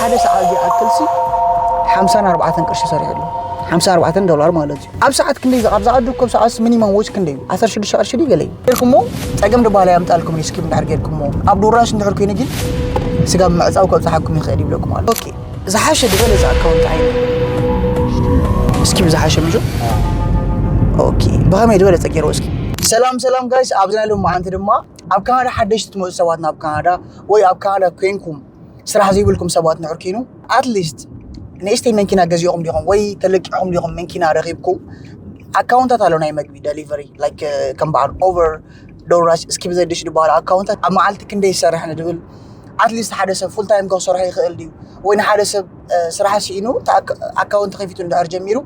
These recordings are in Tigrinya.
ሓደ ሰዓት ዝኣክል ሲ ሓምሳን ኣርባዕተን ቅርሺ ሰሪሑ ኣሎ። ሓምሳን ኣርባዕተን ዶላር ማለት እዩ። ኣብ ሰዓት ክንደይ? ኣብ ዝኣዱ ኮብ ሰዓት ሚኒመም ዌጅ ክንደይ እዩ? ዓሰርተ ሽዱሽተ ቅርሺ ድዩ ገለ እዩ? ኢልኩሞ ጸገም ድባላ ያምጣልኩም፣ እስኪ እንድሕር ጌርኩሞ። ኣብ ዶራሽ እንድሕር ኮይኑ ግን ስጋ ምዕጻው ከብጽሓኩም ይኽእል ይብለኩም ኣሎ። ኦኬ፣ ዝሓሸ ዝበለጸ ኣካውንት ዓይነት እስኪ ብዝሓሸ ምሹ። ኦኬ፣ ብኸመይ ዝበለጸ ገይሮ እስኪ። ሰላም ሰላም ጋይስ፣ ኣብዚ ናይ ሎማዓንቲ ድማ ኣብ ካናዳ ሓደሽቲ ትመፁ ሰባት ናብ ካናዳ ወይ ኣብ ካናዳ ኮይንኩም ስራሕ ዘይብልኩም ሰባት ንሕር ኮይኑ ኣትሊስት ንእሽተይ መንኪና ገዚእኹም ዲኹም ወይ ተለቂኹም ዲኹም መንኪና ረኺብኩም ኣካውንታት ኣሎ ናይ መግቢ ደሊቨሪ ላይክ ከም በዓል ኦቨር ዶራሽ እስኪ ብዘድሽ ዝበሃሉ ኣካውንታት ኣብ መዓልቲ ክንደይ ይሰርሕ ንድብል ኣትሊስት ሓደ ሰብ ፉል ታይም ክሰርሖ ይኽእል ድዩ ወይ ንሓደ ሰብ ስራሕ ስኢኑ ኣካውንት ከፊቱ እንድሕር ጀሚሩ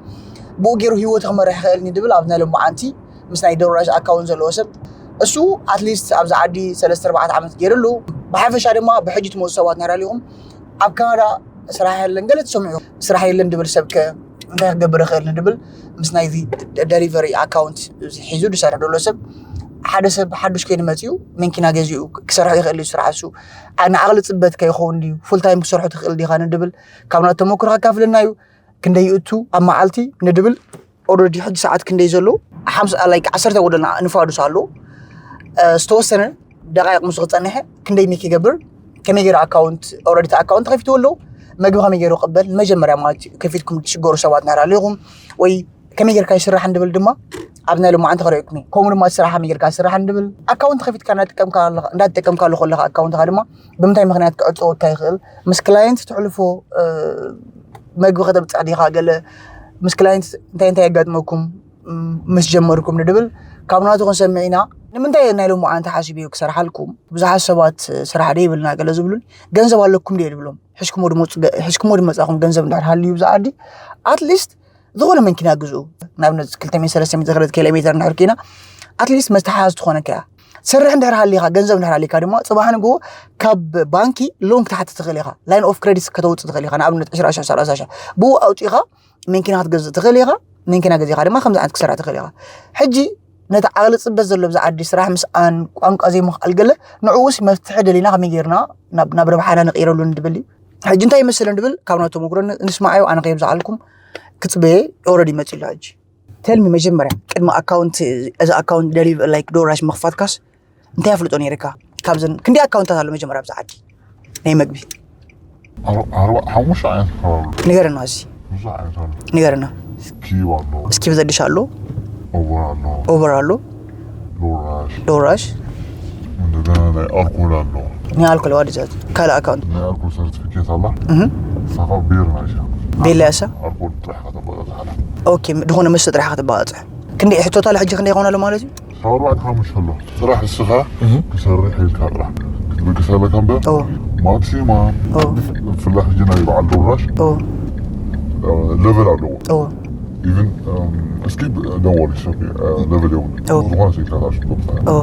ብኡ ገይሩ ህይወቱ ክመርሕ ይኽእል ንድብል ኣብ ናይ ሎማዓንቲ ምስ ናይ ዶራሽ ኣካውንት ዘለዎ ሰብ እሱ ኣትሊስት ኣብዚ ዓዲ ሰለስተ ኣርባዕተ ዓመት ገይሩ ኣሎ። ብሓፈሻ ድማ ብሕጂ ትመፁ ሰባት ናይራ ኣለኹም ኣብ ካናዳ ስራሕ የለን ገለ ትሰምዑ ስራሕ የለን ድብል ሰብ ከ እንታይ ክገብር ይኽእል ንድብል ምስ ናይዚ ደሊቨሪ ኣካውንት ሒዙ ዝሰርሕ ዘሎ ሰብ ሓደ ሰብ ሓዱሽ ኮይኑ መፂኡ መንኪና ገዚኡ ክሰርሖ ይኽእል እዩ ስራሕ እሱ ንዓቕሊ ፅበት ከይኸውን ድዩ ፉል ታይም ክሰርሖ ትኽእል ዲኻ ንድብል ካብ ናት ተመክሮ ከካፍለና እዩ ክንደይ ይእቱ ኣብ መዓልቲ ንድብል ኦረዲ ሕጂ ሰዓት ክንደይ ዘሎ ሓምሳ ላይክ ዓሰርተ ጎደልና ንፋዱስ ኣሎ ዝተወሰነ ደቃይቅ ምስ ክፀንሐ ክንደይ ሜክ ይገብር ከመይ ገይረ ኣካውንት ኦረዲ ኣካውንት ከፊትዎ ኣሎ መግቢ ከመይ ገይሩ ቅበል ንመጀመርያ ማለት እዩ ከፊትኩም ትሽገሩ ሰባት ናራ ኣለኹም ወይ ከመይ ጌርካ ይስራሕ እንድብል ድማ ኣብ ናይ ሎማዓንቲ ክርእየኩም እዩ ከምኡ ድማ ስራሕ ከመይ ጌርካ ይስራሕ እንድብል ኣካውንት ከፊትካ እንዳተጠቀምካ ኣለኻ ከለኻ ኣካውንትካ ድማ ብምንታይ ምክንያት ክዕፀወካ ይኽእል ምስ ክላየንት ትሕልፎ መግቢ ከተብፅሕ ዲኻ ገለ ምስ ክላይንት እንታይ እንታይ የጋጥመኩም ምስ ጀመርኩም ንድብል ካብ ናቱ ክንሰምዕ ኢና ንምንታይ ናይ ሎሚ ዓንተ ሓሲብ እዩ ክሰርሓልኩም ብዙሓት ሰባት ስራሕ ደ ይብልና ገለ ዝብሉን ገንዘብ ኣለኩም ድየ ድብሎም ሕሽኩሞ ድመፃኹም ገንዘብ እንድሕር ሃልዩ ብዛ ዓዲ ኣትሊስት ዝኾነ መንኪና ግዝኡ ንኣብነት ክልተ ሚእቲ ሰለስተ ሚእቲ ክልተ ኪሎ ሜትር እንድሕር ኪና ኣትሊስት መተሓዝ ትኾነካ እያ ትሰርሕ እንድሕር ሃሊኻ ገንዘብ እንድሕር ሃሊካ ድማ ፅባሕ ንግሆ ካብ ባንኪ ሎን ክትሓትት ትኽእል ኢኻ line of credit ከተውፅእ ትኽእል ኢኻ ንኣብነት ዕስራ ሺሕ ሰላሳ ሺሕ ብኡ ኣውፂኻ መንኪና ክትገዝእ ትኽእል ኢኻ መንኪና ገዚኻ ድማ ከምዚ ዓይነት ክሰርሕ ትኽእል ኢኻ ሕጂ ነቲ ዓቕሊ ፅበት ዘሎ ብዛ ዓዲ ስራሕ ምስኣን ቋንቋ ዘይምኽኣል ገለ ንዕኡስ መፍትሒ ደሊና ከመይ ጌርና ናብ ናብ ረብሓና ንቕይረሉ ንድብል እዩ ሕጂ እንታይ ይመስል ንድብል ካብ ናይ ተመክሮ ንስማዓዮ ኣነ ከየብዝሓልኩም ክፅበየ ኦረዲ መፂሉ ሕጂ ተልሚ መጀመርያ ቅድሚ ኣካውንት እዚ ኣካውንት ደሊቨ ላይክ ዶራሽ ምኽፋትካስ እንታይ ኣፍልጦ ነይርካ ካብዘን ክንደይ ኣካውንታት ኣሎ መጀመርያ ኣብዚ ዓዲ ናይ መግቢ ሓሙሽተ ዓይነት ከባቢ ንገረና እዚ ብዙሕ ዓይነት ኣሎ ንገረና ስኪብ ኣሎ እስኪ ብዘድሽ ኣሎ ኦቨር ኣሎ ኦቨር ኣሎ ዶራሽ ዶራሽ እንደገና ናይ ኣልኮል ኣሎ ናይ ኣልኮል ዋድዛት ካልእ ኣካውንት ናይ ኣልኮል ሰርቲፊኬት ኣላ ሳኻ ቤር ናይሻ ቤላ ያሳ ኣልኮል ጥራሕ ከተባጣጥሓላ ኦኬ ዝኾነ መስተ ጥራሕ ክትባፅሕ ክንደይ ሕቶታ ሕጂ ክንደይ ይኾን ኣሎ ማለት እዩ ካብ ኣርባዕተ ሓሙሽተ ኣሎ ስራሕ እስኻ ክሰርሕ ኢልካ ጥራሕ ክትብገስ ኣለካ እምበር ኦ ማክሲማም ኦ ብፍላይ ሕጂ ናይ በዓል ዶራሽ ኦ ለቨል ኣለዎ ኦ ኢቭን እስኪ ደወል ሰብ ለቨል የብሉ ኦ። ዝኾነ ሰይካታሽ ኦ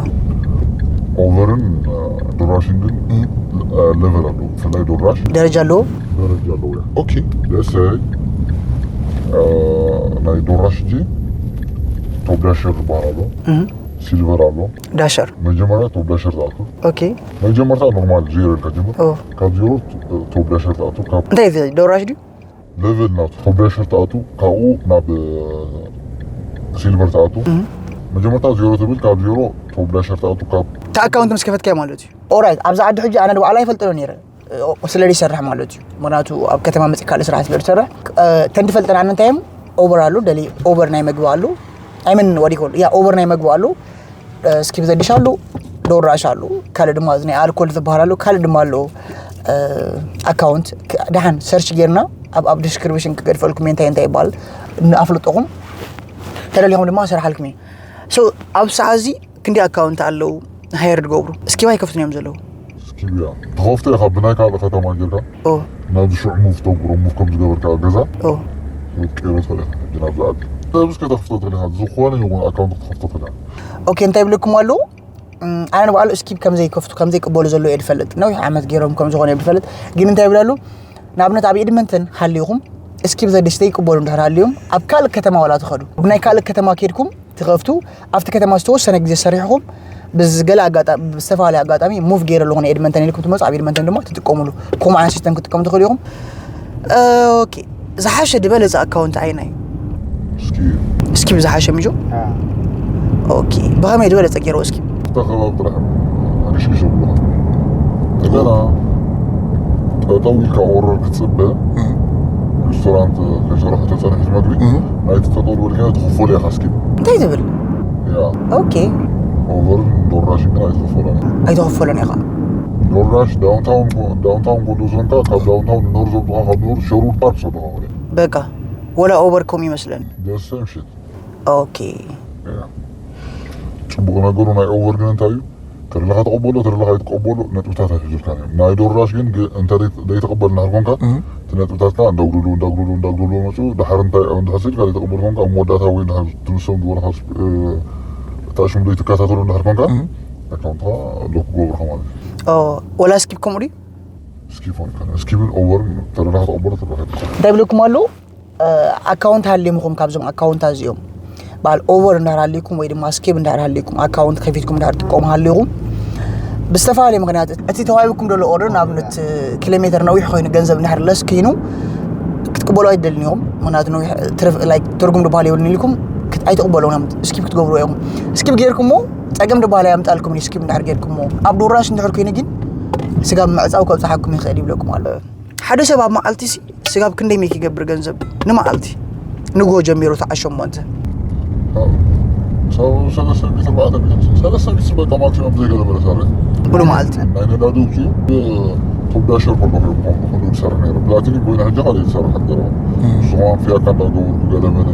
ኦቨርን ዶራሽን ግን ለቨል ኣለዎ ብፍላይ ዶራሽ ደረጃ ኣለዎ ደረጃ ኣለዎ ያ ኦኬ ለሰይ ናይ ዶራሽ እንጂ ቶብ ዳሸር ዝበሃል ኣሎ እህ፣ ሲልቨር ኣሎ ዳሸር መጀመርያ ቶብ ዳሸር ትኣቱ ኦኬ መጀመርታ ኖርማል ዜሮ ኢልካ ጀምር ኦ ካብ ዜሮ ቶብ ዳሸር ትኣቱ ካብ እንታይ እዩ ዶራሽ ድዩ ሌቨል ናቱ ቶብ ዳሸር ትኣቱ ካብኡ ናብ ሲልቨር ትኣቱ መጀመርታ ዜሮ ትብል ካብ ዜሮ ቶብ ዳሸር ትኣቱ ካብ እቲ ኣካውንት ምስ ከፈትካዮ ማለት እዩ ኦራይት ኣብዚ ዓዲ ሕጂ ኣነ ንባዕላ ይፈልጠ ነይረ ስለዚ ይሰርሕ ማለት እዩ ምክንያቱ ኣብ ከተማ መፅእ ካልእ ስራሕ ስለ ዝሰርሕ ተንዲ ፈልጠና እንታይ እዮም ኦቨር ኣሉ ደሊ ኦቨር ናይ መግቢ ኣሉ ኣይመን ወዲ ይኮሉ ያ ኦቨር ናይ መግቢ ኣሉ እስኪ ብዘድሽ ኣሉ ዶራሽ ኣሉ ካልእ ድማ እዚ ናይ ኣልኮል ዝበሃል ኣሎ ካልእ ድማ ኣሎ ኣካውንት ደሓን ሰርች ጌርና ኣብ ኣብ ዲስክሪፕሽን ክገድፈልኩም እንታይ እንታይ ይበሃል ንኣፍልጠኹም ተደሊኹም ድማ ሰርሓልኩም እዩ ሶ ኣብ ሰዓት እዚ ክንዲ ኣካውንት ኣለዉ ሃየር ድገብሩ እስኪባ ይከፍቱን እዮም ዘለዉ ስኪብያ ተኸፍቶ ኢኻ ብናይ ካልእ ከተማ ጌርካ ኦ ናብዚ ሽዑ ሙቭ ተግብሮ ሙቭ ከም ዝገበርካ ገዛ ኦ ክትቀይሮ ትኽእል ኢኻ ሕጂ ናብዚ ዓዲ ነብስ ከተኽፍቶ ትኽእል ኢኻ ዝኾነ ይኹን ኣካውንት ክትኸፍቶ ትኽእል ኢኻ ኦኬ እንታይ ይብለኩም ኣለዉ እም፣ ኣነ ንባዕሉ እስኪብ ከም ዘይከፍቱ ከም ዘይቅበሉ ዘሎ እየ ዝፈልጥ ነዊሕ ዓመት ገይሮም ከም ዝኾነ እየ ዝፈልጥ ግን እንታይ ይብላሉ ንኣብነት ኣብ ኤድመንተን ሃሊኹም እስኪብ ዘድሽ ዘይቅበሉ እንድሕር ሃልዮም ኣብ ካልእ ከተማ ዋላ ትኸዱ ብናይ ካልእ ከተማ ከድኩም ትኸፍቱ ኣብቲ ከተማ ዝተወሰነ ግዜ ሰሪሕኹም ብዝገለ ኣጋጣሚ ብዝተፈላለየ ኣጋጣሚ ሙቭ ገይረ ኣለኹ ንኤድመንተን ኢልኩም ትመፁ ኣብ ኤድመንተን ድማ ትጥቀምሉ። ከምኡ ዓይነት ሲስተም ክትጥቀሙ ትኽእሉ ኢኹም። ኦኬ፣ ዝሓሸ ዝበለፀ ኣካውንት ኣይናይ? እስኪ እስኪ ብዝሓሸ ምጆ። ኦኬ፣ ብኸመይ ዝበለፀ ገይሮ እስኪ? እታ ከባቢ ጥራሕ ሓገሽግሽ ብሉኻ እንደገና ጠጠው ኢልካ ኦርደር ክትፅበ ሬስቶራንት ከይሰራሕ ተፀንሕት መግቢ ናይቲ ጠጠው ዝበልካ ትኽፈሉ ኢኻ እስኪ እንታይ ትብል? ያ ኦኬ፣ ኦቨርን ዶራሽ ግን ኣይትኽፈሎን ኣይተኸፈሎን ኢኻ። ዶራሽ ዳውንታውን ዳውንታውን ጎዶ ዞንካ ካብ ዳውንታውን ንኖር ዘብልኻ ካብ ኖር ሸሩድ ፓርክ ሰብልኻ ኾነ በቃ ወላ ኦቨር ኮም ይመስለን። ደሰም ሽት ኦኬ፣ ጽቡቕ ነገሩ ናይ ኦቨር ግን እንታይ እዩ ተደለኻ ተቐበሎ ተደለኻ ኣይትቀበሎ ነጥብታት ኣይሕዙልካን እዮም ናይ ዶራሽ ግን ግ- እንተ ደይ- ደይተቐበል እንድሕር ኮንካ እቲ ነጥብታትካ እንዳጉድሉ እንዳጉድሉ እንዳጉድሉ መፁ ድሓር እንታይ እንድሕር ስኢልካ ደይተቐበል ኮንካ ኣብ መወዳእታ ወይ እንድሕር ትንሶም ዝበልካ ስፕ- እ፣ እታ ሽም ደይትከታተሉ እንድሕር ኮንካ ኣካውንትኻ ሎክ ክገብርካ ማለት እዩ ኦ፣ ወላ ስኪፕ ከምኡ ድዩ? ስኪፕ ሆንካ ስኪፕን ኦቨርን ተደለኻ ተቐበሎ ተደለኻ ኣይትቀበሎ እንታይ ብለኩም ኣለዉ? ኣካውንት ሃሊምኹም ካብዞም ኣካውንታት እዚኦም በዓል ኦቨር እንዳር ሃሊኩም ወይ ድማ ስኪፕ እንዳር ሃሊኩም ኣካውንት ከፊትኩም እንዳር ትጥቀሙ ሃሊኹም ብዝተፈላለየ ምክንያት እቲ ተዋሂብኩም ዘሎ ኦርደር ንኣብነት ኪሎ ሜትር ነዊሕ ኮይኑ ገንዘብ እንድሕር ለስ ኮይኑ ክትቅበሉ ኣይደልን ኢኹም። ምክንያቱ ነዊሕ ትርፍ ላይክ ትርጉም ዝበሃል የብሉን ኢልኩም ክት- ኣይትቕበሉን እዮም። ስኪፕ ክትገብሩ ኢኹም። ስኪፕ ገይርኩሞ ፀገም ዝበሃል ኣየምፃልኩም እዩ። ስኪፕ እንድሕር ገይርኩሞ ኣብ ዶራሽ እንድሕር ኮይኑ ግን ስጋብ ምዕፃው ከብፅሓኩም ይኽእል ይብለኩም ኣሎ። ሓደ ሰብ ኣብ መዓልቲ ሲ ስጋብ ክንደይ ሜክ ይገብር ገንዘብ ንመዓልቲ ንግሆ ጀሚሩ ተዓሸሞ እንተ ሰለስተ ሚትር በዓተ ሚትር ሰለስተ ሚትር በቃ ማክሲመም ዘይገለ በለ ሳለ ሙሉ መዓልቲ ናይ ነዳዲ ውፅኡ ቶብ ዳሸር ከሎ ኮይኑ ዝሰርሕ ነይሩ ፕላቲኒ ኮይነ ሕጂ ካልእ ዝሰርሕ ገረባ ንስኹም ፊያካ እንዳገበሩ ገለመለ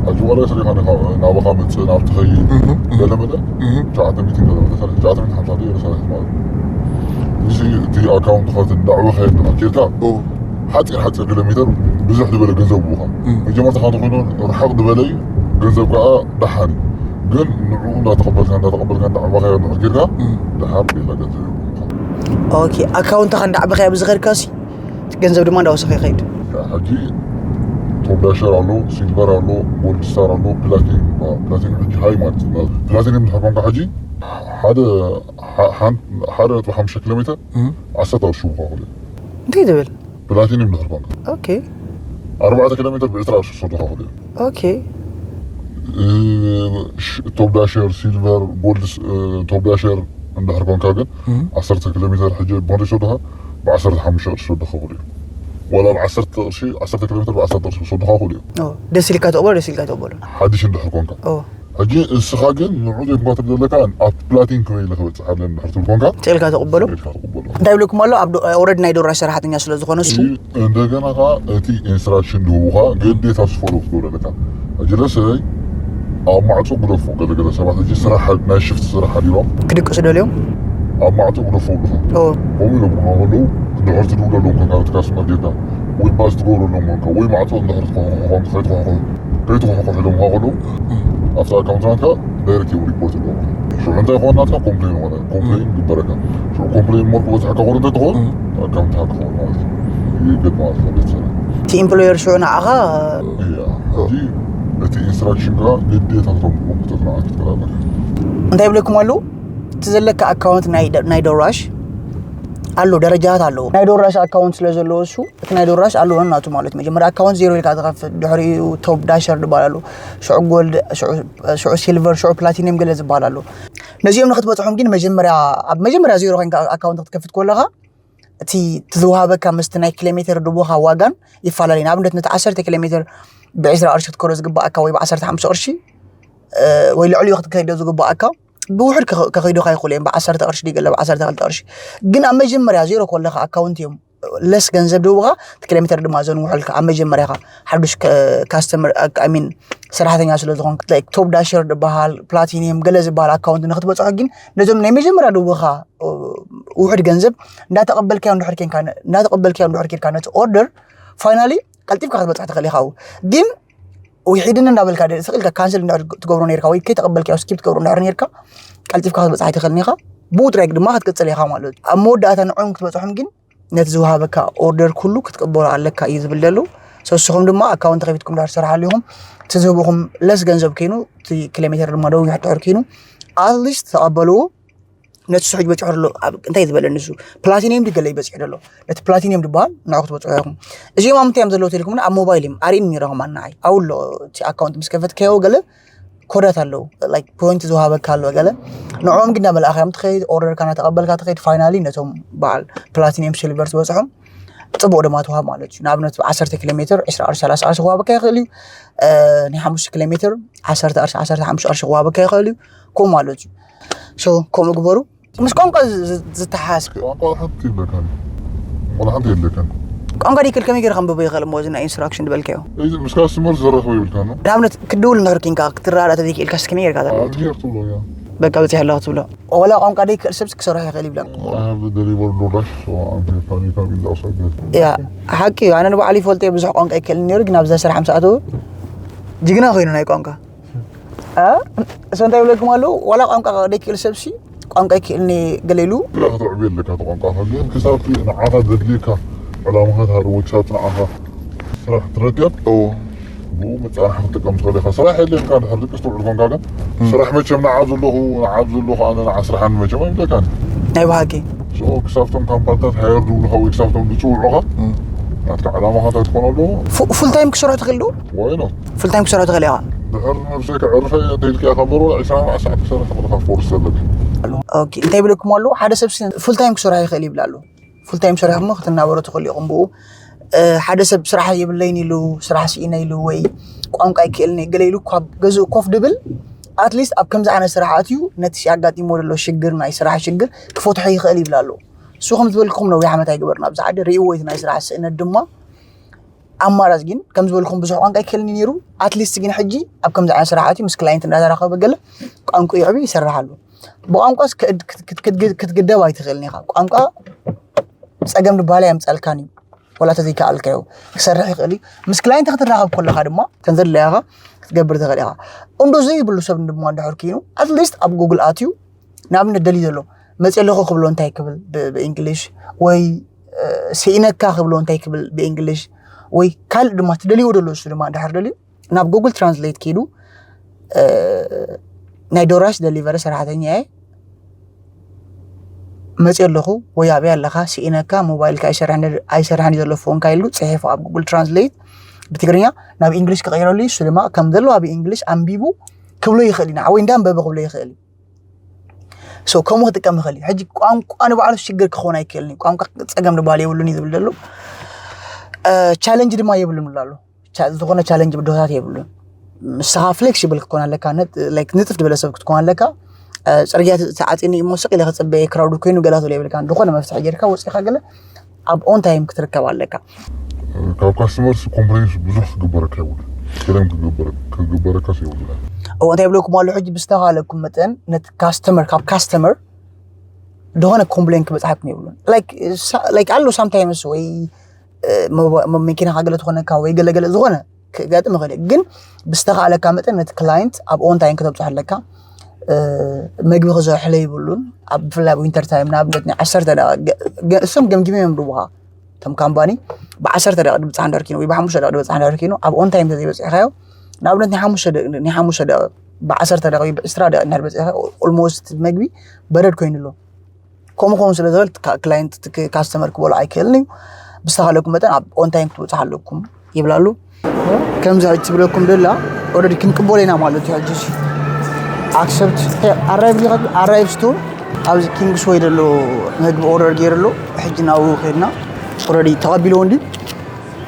ሕጂ ዋላ ስሪኻ ናባኻ መፅእ ናብ ትኸይድ ገለመለ ሸዓተ ሚትን ገለመለ ሸዓተ ሚትን ሓምሳ ገይሩ ሰሪሕ ማለት እዩ እዚ እቲ ኣካውንት ኸት እንዳዕበኸ ኬድካ ሓፂር ሓፂር ኪሎ ሜትር ብዙሕ ዝበለ ገንዘብ ብኻ መጀመርታ ካብ ዝኾነ ርሓቕ ዝበለ እዩ ገንዘብ ከዓ ደሓን እዩ ግን ንዕኡ እንዳተቐበልካ እንዳተቐበልካ እንዳዕባኻዮ ንሕር ጌርካ ደሓር ሌላ ገንዘብ ይብሉኻ ኦኬ ኣካውንትኻ እንዳዕበኻዮ ብዝኸድካሲ እቲ ገንዘብ ድማ እንዳወሰኸ ይኸይድ ሕጂ ቶፕ ዳሸር ኣሎ ሲልቨር ኣሎ ጎልድ ስታር ኣሎ ፕላቲኒም ይበሃል ፕላቲኒም ሕጂ ሃይ ማለት እዩ ፕላቲኒም እንድሕር ኮንካ ሕጂ ሓደ ሓደ ነጥቢ ሓሙሽተ ኪሎ ሜትር ዓሰርተ ቅርሺ ምዃኑ እንታይ ትብል ፕላቲኒም ድሕር ኮንካ ኦኬ ኣርባዕተ ኪሎ ሜትር ብዕስራ ቅርሺ ክሰዱ ከኽእሉ እዮም ኦኬ ቶፕ ዳሸር ሲልቨር ጎልድ ቶፕ ዳሸር እንድሕር ኮንካ ግን ዓሰርተ ኪሎ ሜትር ሕጂ ብኸንደይ ሰዱኻ ብዓሰርተ ሓሙሽተ ቅርሺ ሰዱ ከኽእሉ እዮም ዋላ ብዓሰርተ ቅርሺ ዓሰርተ ኪሎ ሜትር ብዓሰርተ ቅርሺ ክሰዱኻ ክእሉ እዮም ኦ፣ ደስ ኢልካ ተቕበሎ ደስ ኢልካ ተቕበሎ ሓድሽ እንድሕር ኮንካ ኦ፣ ሕጂ እስኻ ግን ንዑ ዘይኮንካ ትብል ዘለካ ኣብ ፕላቲን ክበይ ኢለ ክበፅሕ ኣለ እንድሕር ትብል ኮንካ ስኢልካ ተቕበሎ ኢልካ ትቕበሎ እንታይ ብለኩም ኣሎ ኣብ ኦረድ ናይ ዶራ ሰራሕተኛ ስለ ዝኾነ እሱ እንደገና ከዓ እቲ ኢንስትራክሽን ዝህቡኻ ግዴታ ስፎሎ ክትገብሩ ኣለካ ሕጂ ለሰይ ኣብ ማዕፆ ግደፎ ገለገለ ሰባት ሕጂ ስራሕ ናይ ሽፍት ስራሕ ሓዲሮም ክድቅሱ ደልዮም ኣብ ማዕፆ ግደፎ ብሉኻ ኦ፣ ከምኡ ኢሎም ከለዉ ድሕርቲ ድውለሎም ኮንካ ነቲ ካስተመር ጌርካ ወይ ባስ ትገብረሎም ኮንካ ወይ ማዕፆ እንድሕር ትኾኾኾም ከይትኾኾ ከይትኾኾ ኢሎም ከለዉ ኣብቲ ኣካውንት ናትካ ዳይሬክት እዮም ሪፖርት ይገብሩ ሽዑ እንታይ ይኾን ናትካ ኮምፕሌን ሆነ ኮምፕሌን ግበረካ ሽዑ ኮምፕሌን ሞር ክበዝሐካ ኮነ እንተትኾን ኣካውንት ሃክ ኾን ማለት እዩ ይገጥ ማለት ነው ቤተሰብ እቲ ኢምፕሎየር ሽዑ ንዓኻ እያ ሕጂ እቲ ኢንስትራክሽን ከዓ ግዴታ ክተምልዎ ክተፅናዓ ክትክእል ኣለካ እንታይ ይብለኩም ኣለዉ እቲ ዘለካ ኣካውንት ናይ ደ- ናይ ዶራሽ ኣሎ ደረጃታት ኣለዎ ናይ ዶራሽ ኣካውንት ስለ ዘለዎ እሱ እቲ ናይ ዶራሽ ኣለዎ ናቱ ማለት መጀመርያ ኣካውንት ዜሮ ኢልካ ትኸፍት ድሕሪኡ ቶፕ ዳሸር ዝበሃል ኣሎ ሽዑ ጎልድ ሽዑ- ሽዑ ሲልቨር ሽዑ ፕላቲኒየም ገለ ዝበሃል ኣሎ ነዚኦም ንክትበፅሖም ግን መጀመርያ ኣብ መጀመርያ ዜሮ ኮይንካ ኣካውንት ክትከፍት ከለኻ እቲ ትዝውሃበካ ምስቲ ናይ ኪሎ ሜትር ድቦኻ ዋጋን ይፈላለዩ ንኣብነት ነቲ ዓሰርተ ኪሎ ሜትር ብዕስራ ቅርሺ ክትከዶ ዝግባኣካ ወይ ብዓሰርተ ሓሙሽተ ቅርሺ እ፣ ወይ ልዕሊኡ ክትከይዶ ዝግባኣካ ብውሕድ ከኸ- ከኸይዱኻ ይኽእሉ እዮም ብዓሰርተ ቅርሺ ድዩ ገለ ብዓሰርተ ክልተ ቅርሺ ግን ኣብ መጀመርያ ዜሮ ከለኻ ኣካውንት እዮም ለስ ገንዘብ ድህቡኻ እቲ ኪሎ ሜትር ድማ ዘንውሑልካ ኣብ መጀመርያኻ ሓዱሽ ካስተመር ሚን ሰራሕተኛ ስለ ዝኾንክ ቶፕ ዳሸር ዝበሃል ፕላቲኒየም ገለ ዝበሃል ኣካውንት ንክትበፅሖ ግን ነዞም ናይ መጀመርያ ድህቡኻ ውሕድ ገንዘብ እንዳተቐበልካዮ እንድሕር ኬንካ እንዳተቐበልካዮ እንድሕር ኬንካ ነቲ ኦርደር ፋይናሊ ቀልጢፍካ ክትበፅሕ ትኽእል ኢኻ ግን ውሒድን እንዳበልካ ስቕ ኢልካ ካንስል እንድሕር ትገብሮ ነርካ ወይ ከይተቐበልካዮ ስኪፕ ትገብሮ እንድሕር ነርካ ቀልጢፍካ ክትበፅሕ ኣይትኽእልን ኢኻ ብኡ ጥራይ ድማ ክትቅፅል ኢኻ ማለት እዩ ኣብ መወዳእታ ንዕኦም ክትበፅሖም ግን ነቲ ዝወሃበካ ኦርደር ኩሉ ክትቅበሎ ኣለካ እዩ ዝብል ዘሎ ሰስኹም ድማ ኣካውንት ከፊትኩም ዳር ትሰርሓሉ ኢኹም እቲ ዝህብኹም ለስ ገንዘብ ከይኑ እቲ ኪሎ ሜትር ድማ ደው ይሕድሕር ከይኑ ኣትሊስት ተቐበልዎ ነቲ ስሑጅ በፅሑ ኣሎ። እንታይ ዝበለ ንሱ ፕላቲኒየም ድገለ ይበፅሑ ደሎ ነቲ ፕላቲኒየም ዝበሃል ንዑ ክትበፅሑ ኢኹም። እዚኦም ኣብ ምንታይ እዮም ዘለዉ ተልኩም ኣብ ሞባይል እዮም ኣርእን ነይሮም ኣናዓይ ኣውሎ እቲ ኣካውንት ምስ ከፈትከዮ ገለ ኮዳት ኣለዉ ፖይንት ዝወሃበካ ኣለዎ ገለ ንዕኦም ግን እናመልኣኻ እዮም ትኸይድ ኦርደርካ እናተቐበልካ ትኸይድ ፋይናሊ ነቶም በዓል ፕላቲኒየም ሲልቨር ዝበፅሖም ፅቡቅ ድማ ትውሃብ ማለት እዩ ንኣብነት ብ10 ኪሎ ሜትር 20 ቅርሺ 30 ቅርሺ ክዋሃበካ ይኽእል እዩ ናይ ሓሙሽተ ኪሎ ሜትር 10 ቅርሺ 15 ቅርሺ ክዋሃበካ ይኽእል እዩ ከምኡ ማለት እዩ ከምኡ ግበሩ ምስ ቋንቋ ዝተሓሓዝ ቋንቋ ሓንቲ የብለካን ወላ ሓንቲ የብለካን ቋንቋ ደይክእል ከመይ ገይረ ከንብቦ ይኽእል እሞ እዚ ናይ ኢንስትራክሽን ዝበልካዮ እዚ ምስ ካስተመር ዝረኽበ ይብልካ ነው ንኣብነት ክድውል እንድሕር ኪንካ ክትረዳዳ ተዘይክእልካስ ከመይ ጌርካ ኣድሄር ትብሎ እያ በቃ በፂሕ ኣለኻ ትብሎ ወላ ቋንቋ ደይክእል ሰብስ ክሰርሖ ይኽእል ይብለካ I have the delivery DoorDash so I'm here to make a bill outside there ያ ሓቂ እዩ ኣነ ንባዕሉ ይፈልጦ ብዙሕ ቋንቋ ይክእል ነይሩ ግን ኣብዛ ስራሕ ምሰኣተው ጅግና ኮይኑ ናይ ቋንቋ እ? ሰው እንታይ ይብለኩም ኣለዉ ዋላ ቋንቋ ደይክእል ሰብሲ ቋንቋ ይክእልኒ ገለ ኢሉ ብላ ክትዕቢ ኣለካ እቲ ቋንቋ ግን ክሳብ እቲ ንዓኻ ዘድልየካ ዕላማኻ ትሃርዎ ክሳብ እቲ ንዓኻ ስራሕ ትረክብ እዎ ብኡ መፃናሒ ክትጥቀም ትኽእል ኢኻ ስራሕ የድልየካ ድሕር ድቂ ዝትውዕል ኮንካ ግን ስራሕ መቸም ንዓብ ዘለኹ ንዓብ ዘለኹ ኣነ ንዓ ስራሓኒ መቸም ኣይብለካን ናይ ብሃቂ ክሳብቶም ካምፓኒታት ሃየር ዝብሉኻ ወይ ክሳብቶም ዝፅውዑኻ ናትካ ዕላማኻ እንታይ ክኾን ኣለዎ ፉል ታይም ክሰርሑ ትኽእል ዶ ዋይ ኖ ፉል ታይም ክሰርሑ ትኽእል ኢኻ ድሕር ነብሰይ ከዕርፈ ተይልካ ኢኻ እምበር ወላ ዕስራ ኣርባዓ ሰዓት ክሰርሕ ትኽእል ኢኻ ፎርስ ዘለካ ኦኬ እንታይ ይብለኩም ኣለዉ ሓደ ሰብ ፉል ታይም ክሰርሖ ይኽእል ይብል ኣለዉ ፉል ታይም ሰሪሕኩም ክትናበሩ ትኽእሉ ኢኹም ብኡ ሓደ ሰብ ስራሕ የብለይን ኢሉ ስራሕ ስኢነ ኢሉ ወይ ቋንቋ ይክእልኒ ገለ ኢሉ ካብ ገዝኡ ኮፍ ድብል ኣትሊስት ኣብ ከምዚ ዓይነት ስራሕ ኣትዩ ነቲ ኣጋጢሞ ዘሎ ሽግር ናይ ስራሕ ሽግር ክፈትሖ ይኽእል ይብል ኣለዉ እሱ ከም ዝበልኩም ነዊሕ ዓመት ኣይገበርና ኣብዚ ዓዲ ርእይዎ እቲ ናይ ስራሕ ስእነት ድማ ኣማራጭ ግን ከም ዝበልኩም ብዙሕ ቋንቋ ይክእልኒ ነይሩ ኣትሊስት ግን ሕጂ ኣብ ከምዚ ዓይነት ስራሕ ኣትዩ ምስ ክላይንት እንዳተራኸበ ገለ ቋንቋ ይዕቢ ይሰርሕ ኣሎ ብቋንቋስ ክትግደብ ኣይትኽእልን ኢኻ ቋንቋ ፀገም ድባል ኣየምፀልካን እዩ ወላ ተዘይከኣልካዮ ክሰርሕ ይኽእል እዩ ምስ ክላይንት ክትራኸብ ከለካ ድማ ከም ዘድለያኻ ክትገብር ትኽእል ኢኻ እንዶ ዘይብሉ ሰብ ድማ እንድሕር ኮይኑ ኣትሊስት ኣብ ጉግል ኣትዩ ንኣብነት ደልዩ ዘሎ መፅእ ኣለኹ ክብሎ እንታይ ክብል ብእንግሊሽ ወይ ስኢነካ ክብሎ እንታይ ክብል ብእንግሊሽ ወይ ካልእ ድማ ትደልይዎ ደሎ እሱ ድማ እንድሕር ደልዩ ናብ ጉግል ትራንስሌት ከይዱ ናይ ዶራሽ ደሊቨሪ ሰራሕተኛ እየ መፅእ ኣለኹ ወይ ኣበይ ኣለኻ ስኢነካ ሞባይልካ ኣይሰርሕን ዘሎ ፎንካ ኢሉ ፅሒፉ ኣብ ጉግል ትራንስሌት ብትግርኛ ናብ እንግሊሽ ክቀይረሉ እሱ ድማ ከም ዘለዎ ኣብ እንግሊሽ ኣንቢቡ ክብሎ ይኽእል ኢና ወይ እንዳንበበ ክብሎ ይኽእል እዩ so ከምኡ ክጥቀም ይኽእል እዩ ሕጂ ቋንቋ ንባዕሉ ሽግር ክኸውን ኣይክእልን እዩ ቋንቋ ፀገም ንባል የብሉን እዩ ዝብል ዘሎ ቻለንጅ ድማ የብሉን ኣሎ ዝኾነ ቻለንጅ ብድሆታት የብሉን ንስኻ ፍሌክሲብል ክትኮን ኣለካ ንጥፍ ዝበለ ሰብ ክትኮን ኣለካ ፅርግያ ተዓፂኒ እሞ ስቕ ኢለ ክፅበየ ክራውድ ኮይኑ ገላ ትብሎ የብልካ ዝኾነ መፍትሒ ጌርካ ወፂኻ ገለ ኣብ ኦን ታይም ክትርከብ ኣለካ ካብ ካስተመርስ ኮምፕሌንስ ብዙሕ ክግበረካ ይብሉ ክለም ክግበረካስ የብሉ እዎ እንታይ ብለኩም ኣሎ ሕጂ ብዝተኻለኩም መጠን ነቲ ካስተመር ካብ ካስተመር ዝኾነ ኮምፕሌን ክበፅሓኩም የብሉን ኣሎ ሳምታይምስ ወይ መኪና ካገለ ትኾነካ ወይ ገለገለ ዝኾነ ክጋጥም ይኽእል ግን ብዝተኻለካ መጠን ነቲ ክላይንት ኣብ ኦን ታይም ከተብፅሖ ኣለካ መግቢ ክዘርሕለ ይብሉን ኣብ ብፍላይ ኣብ ዊንተር ታይም ንኣብነት ናይ ዓሰርተ እሶም ገምጊመ እዮም ድቡኻ እቶም ካምፓኒ ብዓሰርተ ደቂ ድብፅሓ እንዳርኪኑ ወይ ብሓሙሽተ ደቂ ድበፅሓ እንዳርኪኑ ኣብ ኦን ታይም ተዘይበፂሕካዮ ንኣብነት ናይ ሓሙሽተ ደቂ ብዓሰርተ ደቂ ብዕስራ ደቂ እንዳር በፂሕካ ኦልሞስት መግቢ በረድ ኮይኑ ኣሎ ከምኡ ከውን ስለ ዝብል ክላይንት ካስተመር ክበሎ ኣይክእልን እዩ ብዝተኻለኩም መጠን ኣብ ኦን ታይም ክትበፅሑ ኣለኩም ይብላሉ ከምዚ ሕጂ ትብለኩም ደላ ኦረዲ ክንቅበሎ ኢና ማለት እዩ ሕጂ ኣክሰፕት ኣራይቭ ኣራይቭ ስቶር ኣብዚ ኪንግስ ወይ ዘሎ መግቢ ኦርደር ገይሩ ኣሎ ሕጂ ናብኡ ከድና ኦረዲ ተቐቢልዎ እንዲ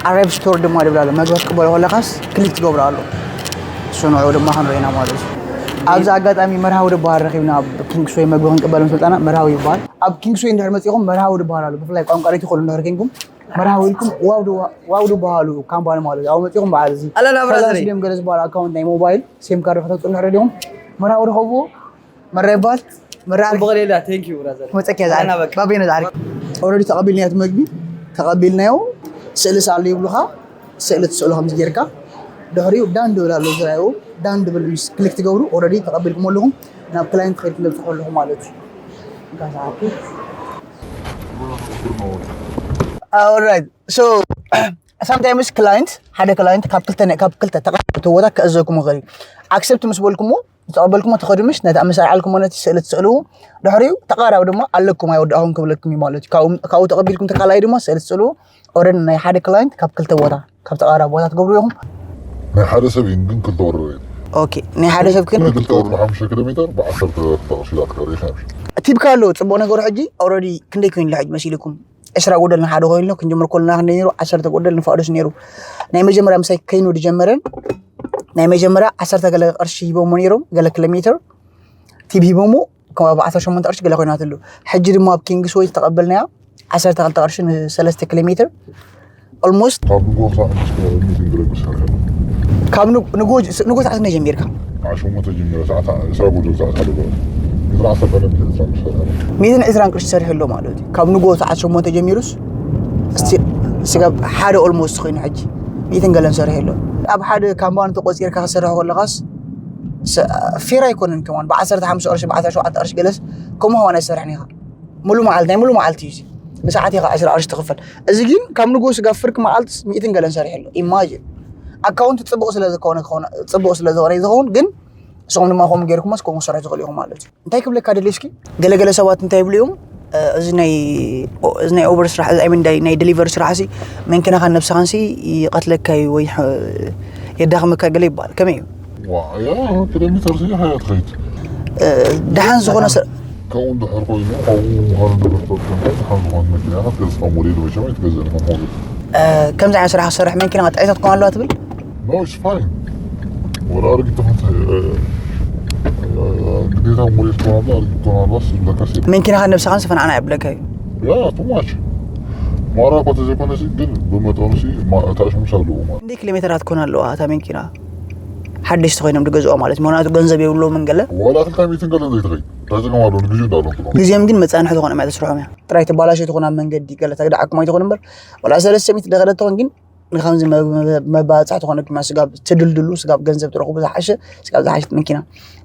ኣራይቭ ስቶር ድማ ድብል ኣሎ መግቢ ክትቅበሎ ከለካስ ክሊክ ትገብሮ ኣሎ እሱ ንዑ ድማ ክንረኢና ማለት እዩ ኣብዚ ኣጋጣሚ መርሃዊ ድበሃል ረኪብና ኣብ ኪንግስወይ መግቢ ክንቅበል ምስ መፃና መርሃዊ ይበሃል ኣብ ኪንግስወይ እንድሕር መፂኹም መርሃዊ ድበሃል ኣሎ ብፍላይ ቋንቋ ሪቲ ክእሉ እንድሕር ኮንኩም መርሃዊ ኢልኩም ዋው ድበሃሉ ካምፓኒ ማለት እዩ ኣብ መፂኹም በዓል እዚ ኣላላ ብራዘር እዮም ገለ ዝበሃል ኣካውንት ናይ ሞባይል ሴም ካርድ ከተውፅኡ እንድሕር ዲኹም መርሃዊ ርኸብዎ መራ ይበሃል መራ ጽቡቕ ሌላ thank you brother መጸኪያ ዛዕሪ ባቤነ ዛዕሪ ኦረዲ ተቐቢልናዮ እቲ መግቢ ተቐቢልናዮ ስእሊ ስኣሉ ይብሉኻ ስእሊ ትስእሎ ከምዚ ጌርካ ድሕሪኡ ዳን ድብል ኣሎ ዝራዩ ዳን ድብል ምስ ክሊክ ትገብሩ ኦረዲ ተቐቢልኩም ኣለኹም ናብ ክላይንት ከይድ ትለብፅሑ ኣለኹ ማለት እዩ right so sometimes ክላይንት ሓደ ክላይንት ካብ ክልተ ካብ ክልተ ተቐበልቲ ቦታ ክእዘኩም ይኽእል እዩ ኣክሰፕት ምስ በልኩሞ ዝተቐበልኩሞ ትኸዱ ምሽ ነቲ ኣብ መሳርዓልኩሞ ነቲ ስእሊ ትስእልዎ ድሕሪኡ ተቓራቢ ድማ ኣለኩም ኣይወዳእኹም ክብለኩም እዩ ማለት እዩ። ካብኡ ተቐቢልኩም ተካልኣይ ድማ ስእሊ ትስእልዎ ኦረድ ናይ ሓደ ክላይንት ካብ ክልተ ቦታ ካብ ተቓራቢ ቦታ ትገብሩ ኢኹም። ናይ ሓደ ሰብ ግን ክልተ ወረር እዩ። ኦኬ ናይ ሓደ ሰብ ግን ክልተ ወረር ሓሙሽተ ኪሎ ሜትር ብዓሰርተ ተቕሲላት ቀሪኻ። ቲብካ ኣለዎ። ፅቡቕ ነገሩ ሕጂ ኦረዲ ክንደይ ኮይኑ ሕጂ መሲልኩም ዕስራ ጎደል ንሓደ ኮይኑ ክንጀምር ከለና ክንደይ ነይሩ? ዓሰርተ ጎደል ንፋዶስ ነይሩ። ናይ መጀመርያ ምሳይ ከይኑ ዝጀመረን ናይ መጀመርያ ዓሰርተ ገለ ቅርሺ ሂቦሞ ነይሮም ገለ ኪሎ ሜትር ቲብ ሂቦሞ ከም ኣብ ዓሰርተ ሸሞንተ ቅርሺ ገለ ኮይናትሉ። ሕጂ ድማ ኣብ ኪንግስ ወይ ዝተቐበልናያ ዓሰርተ ክልተ ቅርሺ ንሰለስተ ኪሎ ሜትር ኦልሞስት ካብ ንጎ ክሳዕ ምስ ሚቲንግ ረግስ ሰርሐ ካብ ንጎ ሰዓት እንደ ጀሚርካ ዓሸሞ ተጀሚረ ሰዓት ዕስራ ጎደል ሰዓት ሓደ ጎደል ሚእትን ዓሰርተ ሚእትን ዕስራ ምስ ሰርሐ ሚእትን ዕስራን ቅርሺ ሰሪሑ ኣሎ ማለት እዩ። ካብ ንጎ ሰዓት ሸሞንተ ጀሚሩስ ስጋብ ሓደ ኦልሞስት ኮይኑ ሕጂ ሚእትን ገለን ሰሪሑ ኣሎ። ኣብ ሓደ ካምፓኒ ተቆፂርካ ክሰርሕ ከለካስ ፌር ኣይኮነን። ከማን ብዓሰርተ ሓሙሽተ ቅርሺ ብዓሰርተ ሸውዓተ ቅርሺ ገለስ ከምኡ ከማን ኣይሰርሕን ኢኻ። ሙሉ መዓልቲ ናይ ሙሉ መዓልቲ እዩ። ንሰዓት ኢኻ ዕስራ ቅርሺ ትኽፈል። እዚ ግን ካብ ንጎ ስጋብ ፍርቂ መዓልትስ ሚእትን ገለን ሰሪሑ ኣሎ። ኢማጂን ኣካውንት ፅቡቕ ስለ ዝኾነ ክኾነ- ፅቡቕ ስለ ዝኾነ እዩ ዝኸውን። ግን ንስኹም ድማ ከምኡ ገይርኩሞስ ከምኡ ክሰርሑ ትኽእሉ ኢኹም ማለት እዩ። እንታይ ክብለካ ደልየ እስኪ ገለገለ ሰባት እንታይ ይብሉ እዮም እ፣ እዚ ናይ ኦ- እዚ ናይ ኦቨር ስራሕ እዚ ኣይሚን ናይ ናይ ዴሊቨሪ ስራሕ ሲ መንኪናኻን ነብስኻን ሲ ይቐትለካ እዩ ወይ ሕ- የዳኽመካ ገለ ይበሃል። ከመይ እዩ? ዋያ ኪሎሜትር ሲ ሃያ ትኸይድ እ፣ ደሓን ዝኾነ ስራ ካብኡ እንድሕር ኮይኑ ካብኡ ምዃኑ ነገር ተወሰንካ ደሓን ዝኾነ መኪና ክትገዝእ ካብ ሞዴል መቸም ኣይትገዝእን ከም ሞዴል እ፣ ከምዚ ዓይነት ስራሕ ክሰርሕ መንኪና ጥዕይታ ትኮን ኣለዋ ትብል No, it's fine. ወላ ኣረጊት ተኾንተ ግዴታ ሞዴል ትኾን ኣላ ኣረጊት ትኾን ኣላ ዝብለካ ሲ መንኪናኻን ነብስኻን ስፈን ኣና ይብለካ እዩ። ያ ቱማች ማራ እኮ ተዘይኮነ ሲ ግን ብመጠኑ ሲ እታ ሽሙሽ ኣለዎ ማለት ክንደይ ኪሎ ሜትራት ክኾን ኣለዋ እታ መንኪና ሓደሽቲ ኮይኖም ዝገዝኦ ማለት እዩ። ምክንያቱ ገንዘብ የብለውምን ገለ ዋላ ክልተ ሚእትን ገለን ዘይትኸይድ እንታይ ጸገም ኣለዎ ንግዜኡ እንዳለኩም ግዜም ግን መጻንሒ ዝኾነ ማለት ስርሖም እያ። ጥራይ ተባላሽ ትኾን ኣብ መንገዲ ገለ ተግዳዓኩም ኣይትኾን እምበር ዋላ ሰለስተ ሚእቲ ደኸለት ትኾን ግን ንከምዚ መባፅሕ ትኾነኩም ስጋብ ትድልድሉ ስጋብ ገንዘብ ትረኽቡ ዝሓሸ ስጋብ ዝሓሸት መንኪና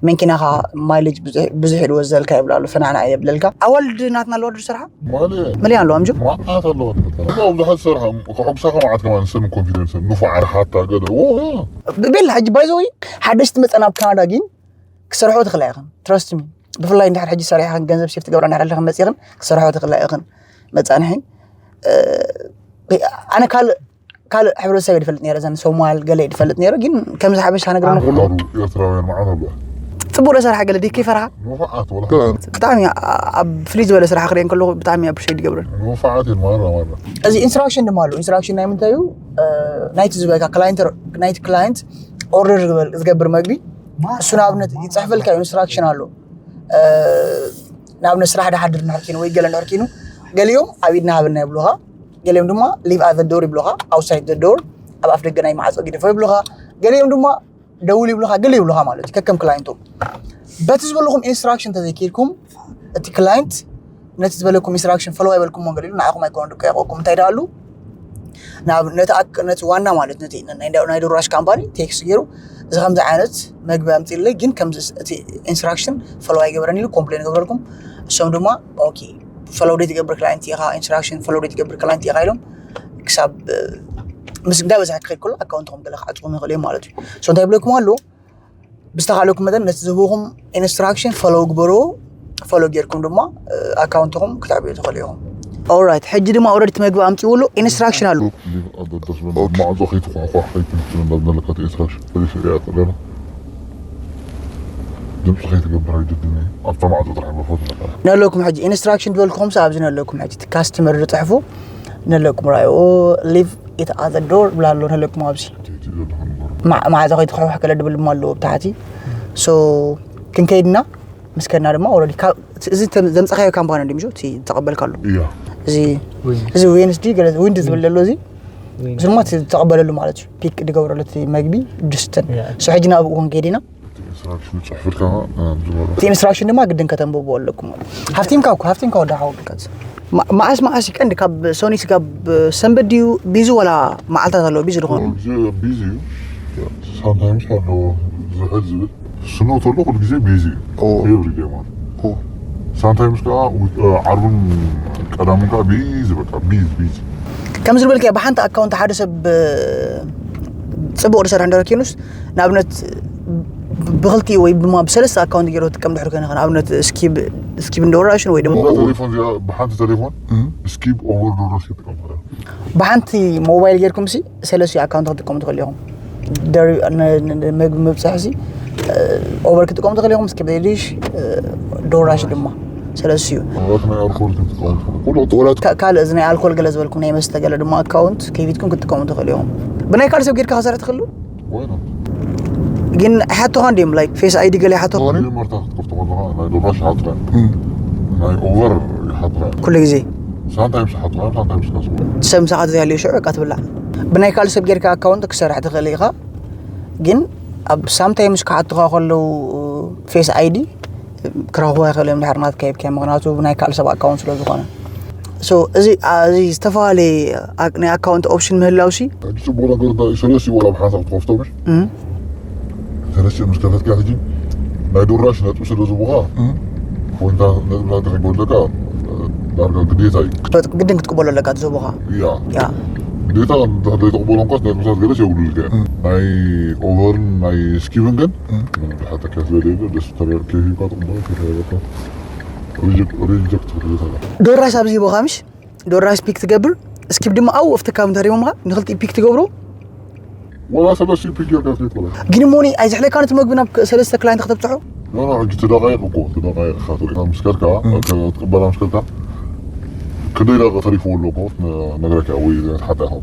መንኪናኻ ማይሌጅ ብዙሕ ይድወዘልካ ይብላሉ ፈናና የብለልካ። ኣዋልድ ናትና ኣለዋ ድዩ ስራሓ ማለት መሊያ ኣለዋ ምጆ ማዓት ኣለዋ ትመጣ ብዙሓት ዝሰርሓ ከሕጉሳኻ ማዓት ከማን ሰብ ኮንፊደንስ ንፉዓት ሓታ ገለ ቤላ ሕጂ ባይዘወይ ሓደሽቲ መፀና ኣብ ካናዳ ግን ክሰርሖ ትኽእላ ኢኽን ትረስት ሚ ብፍላይ እንድሕር ሕጂ ሰሪሕኽን ገንዘብ ሴፍ ትገብራ እንድሕር ኣለኽን መፂኽን ክሰርሖ ትኽእላ ኢኽን መፃንሒ ኣነ ካልእ ካልእ ሕብረተሰብ ይፈልጥ ነረ ዘን ሶማል ገለ ይፈልጥ ነረ ግን ከምዚ ሓበሻ ነገር ኩላሩ ኤርትራውያን መዓት ኣለዋ ፅቡቅ ዶ ሰራሕ ገለ ድኪ ፈርሃ ንፉዓት ወላ ብጣዕሚ ኣብ ፍልይ ዝበለ ስራሕ ክሪአን ከለኩ ብጣዕሚ ኣፕሪሼት ይገብረን ንፉዓት እየን ማራ ማራ እዚ ኢንስትራክሽን ድማ ኣለዎ ኢንስትራክሽን ናይ ምንታይ እዩ ናይቲ ዝበልካ ክላይንት ናይቲ ክላይንት ኦርደር ዝገብር መግቢ እሱ ንኣብነት ይፅሕፈልካ ኢንስትራክሽን ኣሎ ንኣብነት ስራሕ ድሓድር ንሕርኪኑ ወይ ገለ ንሕርኪኑ ገሊኦም ኣብ ኢድና ሃበና ይብሉኻ ገሊኦም ድማ leave at the door ይብሉኻ outside the door ኣብ ኣፍ ደገ ናይ ማዕፆ ግደፎ ይብሉኻ ገሊኦም ድማ ደውል ይብሉኻ ገለ ይብሉኻ ማለት እዩ ከከም ክላይንቶም በቲ ዝበልኹም ኢንስትራክሽን ተዘይኪድኩም እቲ ክላይንት ነቲ ዝበለኩም ኢንስትራክሽን ፈለዋ ይበልኩም መንገድ ኢሉ ንዓኹም ኣይኮነ ድቀ ያቆኩም እንታይ ዳሉ ነቲ ዋና ማለት ነቲ ናይ ዶራሽ ካምፓኒ ቴክስት ገይሩ እዚ ከምዚ ዓይነት መግቢ ኣምፅለይ ግን ከምዚ እቲ ኢንስትራክሽን ፈለዋ ይገብረን ኢሉ ኮምፕሌን ይገብረልኩም እሶም ድማ ኦኬ ፈለው ደይ ትገብር ክላይንት ኢኻ ኢንስትራክሽን ፈለው ደይ ትገብር ክላይንት ኢኻ ኢሎም ክሳብ ምስ እንዳበዝሐ ክኸድ ከሎ ኣካውንትኹም ገለ ክዓፅኹም ይኽእል እዮም ማለት እዩ ሶ እንታይ ይብለኩም ኣሎ ብዝተኻለኩም መጠን ነቲ ዝህብኹም ኢንስትራክሽን ፈሎው ግበርዎ ፈሎ ጌርኩም ድማ ኣካውንትኹም ክትዕብዩ ትኽእሉ ኢኹም ኦራይት ሕጂ ድማ ኦረዲ ትመግቢ ኣምፅውሉ ኢንስትራክሽን ኣሉ ማዕፆ ከይትኳኳ ከይትንትን እንዳበለካ ኢንስትራክሽን ፈሊስ እያ ጥለና ድምፂ ከይትገብር ኣይግድን እዩ ኣብታ ማዕፆ ጥራሕ መፎት ነካ ነለኩም ሕጂ ኢንስትራክሽን ዝበልኩኹም ኣብዚ ነለኩም ሕጂ ካስተመር ዝፅሕፉ ነለኩም ራይኦ ሊቭ ኢት ኣዘ ዶር ብላ ኣሎ ነለኩም ኣብዚ ማዕፆ ከይትክሕኩሕ ከለ ድብል ድማ ኣለዎ ብታሕቲ ሶ ክንከይድና ምስ ከድና ድማ ኦረዲ እዚ ዘምፀኻዮ ካምፓኒ እንዲ ምሾ እቲ ተቐበልካሉ እያ እዚ እዚ ዌንስዲ ገለ ዊንድ ዝብል ዘሎ እዚ እዚ ድማ እቲ ተቐበለሉ ማለት እዩ ፒክ ድገብረሉ እቲ መግቢ ድስትን ሶ ሕጂ ናብኡ ክንከይድ ኢና ኢንስትራክሽን ፅሕፍልካ ዝበሎ እቲ ኢንስትራክሽን ድማ ግድን ከተንብቦ ኣለኩም ማለት እዩ። ሃፍቲምካ እኮ ሃፍቲምካ ወዳ ሓወቅካት መዓስ መዓስ ይቀንዲ ካብ ሶኒ ስጋብ ሰንበት ድዩ ቢዚ ወላ መዓልታት ኣለዎ ቢዚ ዝኾነ ቢዚ እዩ ሳምታይምስ ኣለዎ ዝሕል ዝብል ስኖ ተሎ ኩሉ ግዜ ቢዚ እዩ ኤቭሪ ዴይ ማለት ሳምታይምስ ከዓ ዓርብን ቀዳምን ከዓ ቢዚ በቃ ቢዚ ቢዚ ከምዚ ዝበልካዮ ብሓንቲ ኣካውንት ሓደ ሰብ ፅቡቕ ዝሰርሕ እንደ ረኪኑስ ንኣብነት ብክልቲኡ ወይ ድማ ብሰለስተ ኣካውንት ገይሩ ትጥቀም ድሕር ኮይነ ንኣብነት ስኪብ ስኪብ እንደ ወራሽን ወይ ድማ ቴሌፎን እዚኣ ብሓንቲ ቴሌፎን ስኪብ ኦቨር ዶራሽ ይጥቀም። ብሓንቲ ሞባይል ጌርኩም ሲ ሰለስቲኡ ኣካውንት ክትጥቀሙ ትኽእሉ ኢኹም። መግቢ ምብፅሕ ሲ ኦቨር ክትጥቀሙ ትኽእሉ ኢኹም። ስኪብ ዲሽ ዶራሽ ድማ ሰለስቲኡ ናይ ኣልኮል ክትጥቀሙ ትኽእሉ። ኩሉ ጥውላት ካልእ እዚ ናይ ኣልኮል ገለ ዝበልኩም ናይ መስተ ገለ ድማ ኣካውንት ከፊትኩም ክትጥቀሙ ትኽእሉ ኢኹም። ብናይ ካልእ ሰብ ጌርካ ክሰርሕ ትኽእሉ። ግን ሓቶኻ እንዲም ላይክ ፌስ ኣይዲ ገለ ሓቶኻ መርታ ክትከፍቶ ከለኻ ናይ ዶራሽ ይሓትካ፣ ናይ ኦቨር ይሓትካ። ኩሉ ግዜ ሳንታይምስ ይሓትካ፣ ሳንታይምስ ካስቦ ሰብ ምሳኻ ተዘይሃልዩ ሽዑ በቃ ትብላዕ። ብናይ ካልእ ሰብ ጌርካ ኣካውንት ክሰርሕ ትኽእል ኢኻ። ግን ኣብ ሳምታይምስ ክሓቱኻ ከለዉ ፌስ ኣይዲ ክረኽቦ ይኽእል እዮም ድሕር ናትካ ሂብካዮ። ምክንያቱ ብናይ ካልእ ሰብ ኣካውንት ስለ ዝኾነ። ሶ እዚ እዚ ዝተፈላለየ ናይ ኣካውንት ኦፕሽን ምህላው ሲ ሕጂ ፅቡቅ ነገር እንታይ እዩ? ሰለስቲኡ ዋላ ብሓንሳብ ትኸፍቶ ምሽ ሰለስቲኡ ምስ ከፈትካ ሕጂ ናይ ዶራሽ ነጥቢ ስለ ዝቡኻ ኮይንታ ነጥብና ተኸይበለካ ዳርጋ ግዴታ እዩ። ግድን ክትቅበሎ ኣለካ ትዘቦኻ ያ ያ ግዴታ እንድሕር ዘይተቕበሎ እንኳስ ነጥብታት ገለስ የብሉልካ ናይ ኦቨርን ናይ ስኪብን ግን ምንም ዝሓተካ ስለዘየለ ደስ ተሪር ከፊልካ ትቕበሎ ከይተረበካ ሪጀክት ክትብል ተላ ዶራሽ ኣብዚ ቦኻ ምሽ ዶራሽ ፒክ ትገብር ስኪብ ድማ ኣብኡ ኣብቲ ካውንተር እዮም ንኽልቲ ፒክ ትገብሩ ወላ ሰለስቲኡ ፒክ ጌርካ ከይትበላ ግን ሞኒ ኣይዝሕለካ ነቲ መግቢ ናብ ሰለስተ ክላይንት ከተብፅሖ ኖ ኖ ሕጂ ተደቃይቅ እኮ ተደቃይቅ ኢኻ ትርኢ ምስ ከድካ ትቅበላ ምስ ከድካ ክንደይ ደቂቃ ተሪፍዎ ኣሎ እኮ ነግረካ ወይ ሓታ ኢኻ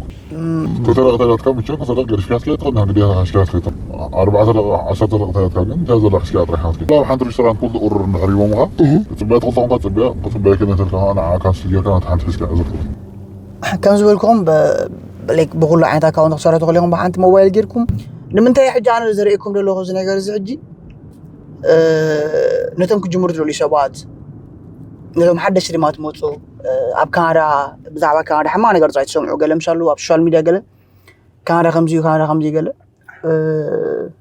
ክልተ ደቂቃ ተሪፍካ ምቸ ክልተ ደቂቃ ገዲፍካ ትከይድ ትኽእል ግዴታ ሓሽካ ትከይድ ኣርባዕተ ደቂቃ ዓሰርተ ደቂቃ ተሪፍካ ግን እንታይ ዘላ ሓሽካ ጥራሕ ኢኻ ትከይድ ኣብ ሓንቲ ሬስቶራንት ኩሉ ቁርር እንድሕር ሂቦምኻ ክፅበያ ትኽእል ተኾንካ ፅበያ ክፅበያ ከነተልካ ንዓ ካንስል ጌርካ ናቲ ሓንቲ ሒዝካ ዕዘር ትኽእል ከም ዝበልኩም ላይክ ብኩሉ ዓይነት ኣካውንት ክሰርሑ ትኽእሉ ኢኹም ብሓንቲ ሞባይል ጌርኩም ንምንታይ ሕጂ ኣነ ዘርእየኩም ዘለኹ እዚ ነገር እዚ ሕጂ ነቶም ክጅምሩ ዝደልዩ ሰባት ነቶም ሓደሽቲ ድማ ትመፁ ኣብ ካናዳ ብዛዕባ ካናዳ ሕማቕ ነገር ጥራይ ትሰምዑ ገለ ምሻሉ ኣብ ሶሻል ሚድያ ገለ ካናዳ ከምዚ እዩ ካናዳ ከምዚ ገለ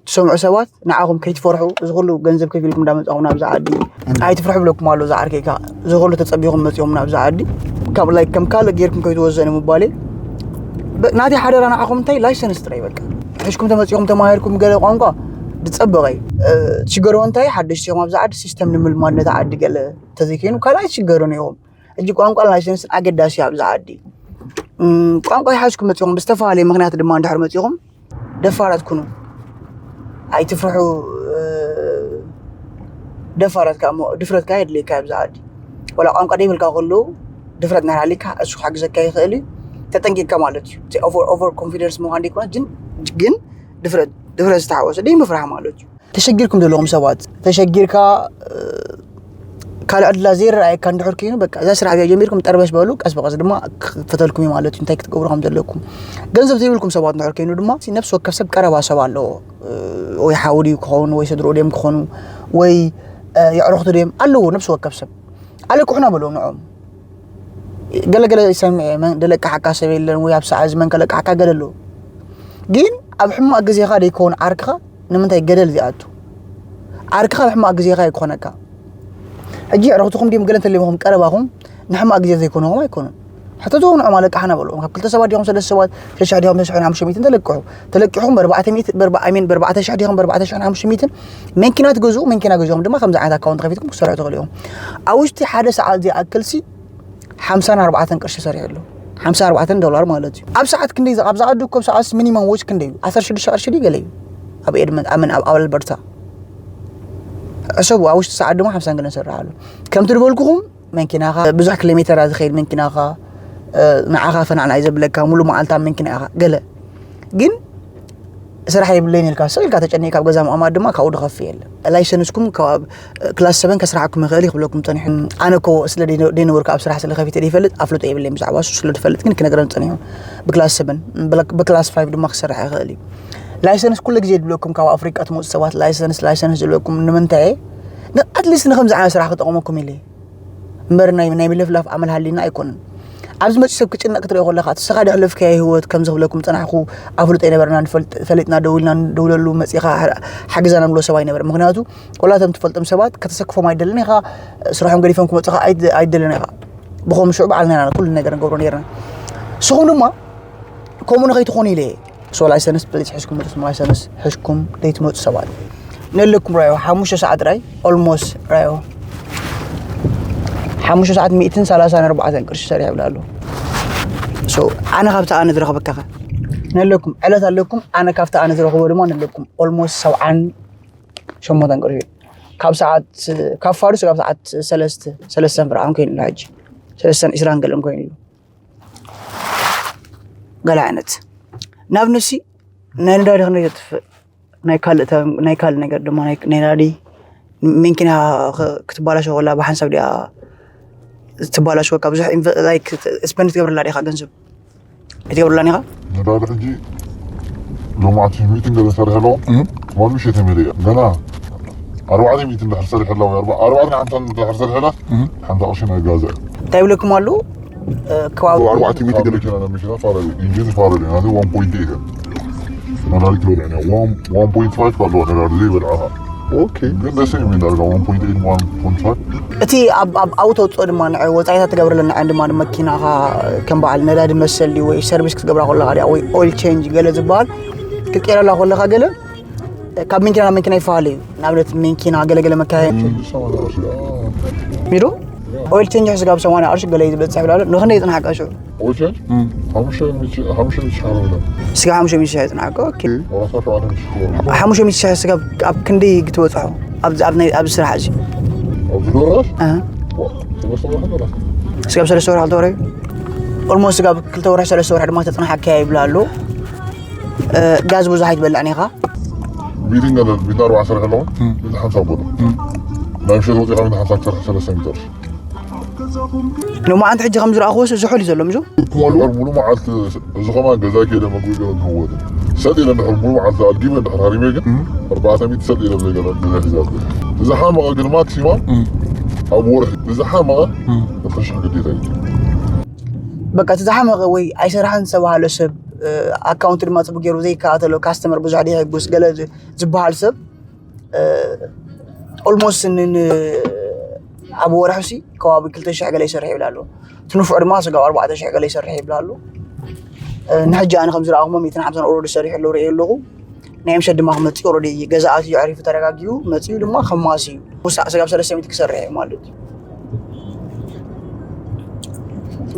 ትሰምዑ ሰባት ንዓኹም ከይትፈርሑ እዚ ኩሉ ገንዘብ ከፊልኩም እንዳመፃኹም ናብዛ ዓዲ ኣይትፍርሑ ብለኩም ኣሎ ዝዓርከይካ እዚ ኩሉ ተፀቢኹም መፂኹም ናብዛ ዓዲ ካብ ላይ ከም ካልእ ጌርኩም ከይትወዘኑ ምባል ናተይ ሓደራ ንዓኹም እንታይ ላይሰንስ ጥራይ በቃ ሕሽኩም ተመፂኹም ተማሂርኩም ገለ ቋንቋ ዝፀበቐ እዩ ትሽገርዎ እንታይ ሓደሽቲ ኢኹም ኣብዛ ዓዲ ሲስተም ንምልማድ ነታ ዓዲ ገለ ተዘይከይኑ ካልኣይ ትሽገሩን ኢኹም ሕጂ ቋንቋ ላይሰንስን ኣገዳሲ እዩ ኣብዛ ዓዲ ቋንቋ ይሓዝኩም መፂኹም ብዝተፈላለየ ምክንያት ድማ እንድሕር መፂኹም ደፋራት ኩኑ ኣይትፍርሑ ደፋራት ከዓ እሞ ድፍረት ከዓ የድልየካ ኣብዚ ዓዲ ወላ ቋንቋ ደይብልካ ከለዉ ድፍረት ናይ ሃሊካ እሱ ክሕግዘካ ይኽእል እዩ ተጠንቂቅካ ማለት እዩ ኦቨር ኮንፊደንስ ምዃን ደይኮነ ግን ድፍረት ድፍረት ዝተሓወሰ ደይ ምፍራሕ ማለት እዩ ተሸጊርኩም ዘለኹም ሰባት ተሸጊርካ ካልእ ዕድላ ዘይረኣየካ እንድሕር ኮይኑ በቃ እዛ ስራሕ እዚኣ ጀሚርኩም ጠርበሽ በሉ ቀስ ብቀስ ድማ ክፈተልኩም እዩ ማለት እዩ እንታይ ክትገብሩ ከም ዘለኩም ገንዘብ ዘይብልኩም ሰባት እንድሕር ኮይኑ ድማ ነብሲ ወከፍ ሰብ ቀረባ ሰብ ኣለዎ ወይ ሓውዲ ክኸውን ወይ ስድሮ ድም ክኾኑ ወይ የዕረኽቱ ድም ኣለዎ ነብሲ ወከፍ ሰብ ኣለቅሑና በልዎም ንዖም ገለገለ ይሰምዐ ደለቅሓካ ሰብ የለን ወይ ኣብ ሰዓዚ መን ከለቅሓካ ገለ ኣለዎ ግን ኣብ ሕማቅ ግዜኻ ደይከውን ዓርክኻ ንምንታይ ገደል ዚኣቱ ዓርክኻ ኣብ ሕማቅ ግዜኻ ይኮነካ ሕጂ ዕረኽትኹም ድም ገለ እንተለይኹም ቀረባኹም ንሕማቅ ግዜ ዘይኮንኹም ኣይኮኑን ሕተትዎም ንዖም ኣለቅሓና በልዎም ካብ ክልተ ሰባት ዲኹም ሰለስተ ሰባት ሸሽሕ ዲኹም ሸሽሕን ሓሙሽተ ሚትን ተለቅሑ ተለቂኹም በርባዕተ ሚት በርባኣሚን በርባዕተ ሽሕ ዲኹም በርባዕተ ሽሕን ሓሙሽተ ሚትን መንኪና ትገዝኡ መንኪና ገዚኦም ድማ ከምዚ ዓይነት ኣካውንት ከፊትኩም ክሰርሑ ትኽእሉ እዮም ኣብ ውሽጢ ሓደ ሰዓት ዝኣክል ሲ ሓምሳን ኣርባዕተን ቅርሺ ሰሪሑ ኣሎ ሓምሳን ኣርባዕተን ዶላር ማለት እዩ ኣብ ሰዓት ክንደይ ኣብ ዝኣዱ እኮ ሰዓት ሚኒመም ዎች ክንደይ እዩ ዓሰርተ ሽዱሽተ ቅርሺ ድዩ ገለ እዩ ኣብ ኤድመንት ኣምን ኣብ ኣልበርታ ሕሰቡ ኣብ ውሽጢ ሰዓት ድማ ሓምሳን ገለን ሰርሕ ኣሎ ከምቲ ዝበልኩኹም መንኪናኻ ብዙሕ ኪሎ ሜተር ዝኸይድ መንኪናኻ ንዓኻ ፈናዕና እዩ ዘብለካ ሙሉ መዓልታ መንኪና ኢኻ ገለ ግን ስራሕ የብለይን ኢልካ ስቕ ኢልካ ተጨኒቕካ ኣብ ገዛ ምቕማጥ ድማ ካብኡ ድኸፊ የለን ላይሰንስኩም ክላስ ሰበን ከስራሓኩም ይኽእል ይኽብለኩም ፀኒሑ ኣነ ኮ ስለ ደይነበርኩ ኣብ ስራሕ ስለ ከፊተ ይፈልጥ ኣፍልጦ የብለይን ብዛዕባ እሱ ስለ ዝፈልጥ ግን ክነግረን ፀኒሑ ብክላስ ሰበን ብክላስ ፋይቭ ድማ ክሰርሕ ይኽእል እዩ ላይሰንስ ኩሉ ግዜ ድብለኩም ካብ ኣፍሪቃ ትመፁ ሰባት ላይሰንስ ላይሰንስ ዝብለኩም ንምንታይ ኣትሊስት ንከምዚ ዓይነት ስራሕ ክጠቕመኩም ኢለ እምበር ናይ ናይ ምልፍላፍ ኣመል ሃሊና ኣይኮነን ኣብዚ መፂ ሰብ ክጭነቅ ክትሪኦ ከለካ እቲ ስኻ ደሕለፍካዮ ህይወት ከም ዝኽብለኩም ዝፀናሕኩ ኣፍልጦ ኣይነበረና ፈሊጥና ደው ኢልና ንደውለሉ መፂኻ ሓግዛና ንብሎ ሰብ ኣይነበረ ምክንያቱ ወላ እቶም ትፈልጦም ሰባት ከተሰክፎም ኣይደልን ኢኻ ስራሖም ገዲፎም ክመፁኻ ኣይደልን ኢኻ ብኸም ሽዑ በዓልና ኢና ኩሉ ነገር ንገብሮ ነርና ንስኹም ድማ ከምኡ ንኸይትኾኑ ኢለ እየ so license please ሕዝኩም መፅኩም license ሕዝኩም ዘይትመፁ ሰባት ነለኩም ራዮ ሓሙሽተ ሰዓት ራይ ኦልሞስ ራዮ ሓሙሽተ ሰዓት ሚእትን ሰላሳን ኣርባዕተን ቅርሺ ሰሪሕ ይብላ ኣሎ። ኣነ ካብቲ ኣነ ዝረኽበካ ነለኩም ዕለት ኣለኩም ኣነ ካብቲ ኣነ ዝረኽቦ ድማ ነለኩም ኦልሞስ ሰብዓን ሸሞንተን ቅርሺ ካብ ሰዓት ካብ ፋዱስ ካብ ሰዓት ሰለስተ ሰለስተን ብርዓን ኮይኑ ኣሎ ሕጂ ሰለስተን ዒስራን ገለን ኮይኑ እዩ። ገለ ዓይነት ናብ ነሲ ናይ ነዳዲ ክንደይ ተጥፍእ ናይ ካልእ ናይ ካልእ ነገር ድማ ናይ ነዳዲ መኪና ክትባላሸው ከላ ብሓንሳብ ዲኣ ትባላሸወካ ብዙሕ ስፐንድ ትገብርላ ዲኻ ገንዘብ ኣይትገብርላን ኢኻ። ነዳዲ ሕጂ ሎማዓቲ ሚእትን ገለ ሰሪሐ ኣለዎ። ትማል ምሸት መለ እያ ገና ኣርባዕተ ሚእትን ድሕር ሰሪሐ ኣለዎ። ኣርባዕተ ሓምሳን ድሕር ሰሪሐ ኣላ ሓንቲ ቅርሺ ናይ ጋዛ እያ። እንታይ ይብለኩም ኣለዉ ከባቢ ኣርባዕተ ሚእቲ ገለ መኪና ፋረል ኢንጂን ፋረል ናዚ ዋን ፖይንት ኤይት ነዳዲ ትበልዕ ዋን ፖይንት ፋይቭ ኣለዎ ነዳዲ ዘይበልዓኻ ኦኬ ግን ደስ ይብል ዳርጋ ዋን ፖይንት ኤይት ዋን ፖይንት ፋይቭ እቲ ኣብ ኣብ ኣውቶ ውፅኦ ድማ ንዕ ወፃኢታት ትገብረለን ንዐን ድማ መኪናኻ ከም በዓል ነዳዲ መሰል ድዩ ወይ ሰርቪስ ክትገብራ ከለኻ ድያ ወይ ኦይል ቼንጅ ገለ ዝበሃል ክትቀይረላ ከለኻ ገለ ካብ መኪና ናብ መኪና ይፈላለ እዩ። ንኣብነት መኪና ገለገለ መካየን ሚዶ ኦይል ቼንጅ ስጋብ ሰማንያ ቅርሺ ገለ እዩ ዝበፅሕ ብላሉ ንክንደይ ይፅናሓካ ሽዑ ኦይል ቼንጅ ሓሙሽተ ሚእቲ ሓሙሽተ ሚእቲ ሺሕ ዓመት ስጋ ሓሙሽተ ሚእቲ ሺሕ ይፅናሓካ ኦኬ ወራሳ ሸውዓተ ሚእቲ ሺሕ ሓሙሽተ ሚእቲ ሺሕ ስጋ ኣብ ክንደይ ክትበፅሖ ኣብዚ ኣብ ናይ ኣብዚ ስራሕ እዚ ኣብዚ ዶራሽ ኣህ፣ ሰለስተ ወርሒ ዶራሽ ስጋብ ሰለስተ ወርሒ ክልተ ወርሒ ኦልሞስት ስጋብ ክልተ ወርሒ ሰለስተ ወርሒ ድማ ተፅናሓካ ይብላ ኣሎ። እ፣ ጋዝ ብዙሕ ኣይትበልዕን ኢኻ። ሚቲንግ ገለ ሚቲ ኣርባዓ ሰርሕ ኣለዎ ሚቲ ሓምሳ ቦሎ ናይ ምሸት ወፂኻ ሚቲ ሓምሳ ክሰርሕ ሰለስተ ሚተር ንመዓንቲ ሕጂ ከም ዝረኣኽዎ ዝሑል እዩ ዘሎ ምዞ ክማሉ ሙሉ መዓልቲ እዚ ኸማ ገዛ ከይደ መግቢ ገለ ንህወት ሰጥ ኢለ እንድሕር ሙሉ መዓልቲ ኣልጊበ እንድሕር ሃሪመ ግን ኣርባዕተ ሚእቲ ሰጥ ኢለ ዘይገለ ገዛ ሒዛት ዝሓመቐ ግን ማክሲማም ኣብ ወርሒ ዝሓመቐ ክልተ ሽሕ ግዴታ እዩ በቃ እቲ ዝሓመቐ ወይ ኣይሰራሕን ዝተባሃለ ሰብ ኣካውንት ድማ ፅቡቅ ገይሩ ዘይከታተሎ ካስተመር ብዙሕ ደይሕጉስ ገለ ዝ- ዝበሃል ሰብ ኦልሞስት ኣብ ወርሒ ሲ ከባቢ ክልተ ሽሕ ገለ ይሰርሕ ይብል ኣሎ ትንፍዑ ድማ ስጋብ ኣርባዕተ ሽሕ ገለ ይሰርሕ ይብል ኣሎ ንሕጂ ኣነ ከም ዝረኣኹሞ ሚእትን ሓምሳን ኦረዲ ሰሪሑ ኣለዉ ርእየ ኣለኹ ናይ ምሸት ድማ ክመፅእ ኦረዲ ገዛኣት እዩ ዕሪፉ ተረጋጊኡ መፅኡ ድማ ከማሲ እዩ ውሳዕ ስጋብ ሰለስተ ሚእቲ ክሰርሕ እዩ ማለት እዩ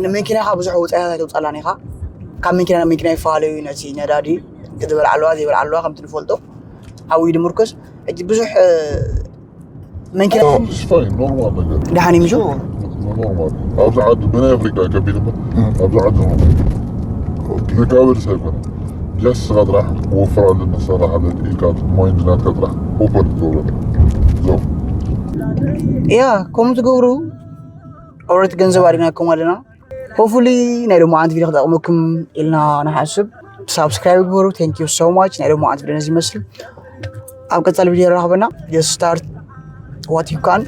ንመኪናኻ ብዙሕ ወፃኢታት ኣይተውፃላን ኢኻ ካብ መኪና ናብ መኪና ይፈላለዩ ነቲ ነዳዲ ዝበልዓለዋ ዘይበልዓለዋ ከምቲ ንፈልጦ ዓብዩ ድምርኮስ ሕጂ ብዙሕ መኪና ስፋይ ኖርማል ነገር ደሓን ይምሹ ኖርማል ኣብዚ ዓዲ ብናይ ኣፍሪቃ ከቢድ እምበር ኣብዚ ዓዲ ኖርማል ዝጋበድ ሳይኮነ ጀስ ስኻ ጥራሕ ክወፍር ኣለና ሰላሕ ኢልካ ማይንድ ናትካ ጥራሕ ኦፐን ትገብሮ ዞም ያ ከምኡ ትገብሩ ኦረት ገንዘብ ኣሪናኩም ኣለና ሆፉሊ ናይ ሎማዓንቲ ቪዲዮ ክጠቕመኩም ኢልና ንሓስብ ሳብስክራይብ ግበሩ thank you so much ናይ ሎማዓንቲ ቪዲዮ ነዚ ይመስል ኣብ ቀፃሊ ቪዲዮ ንራኸበና just start what you can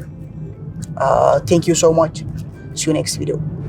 thank you so much see you next video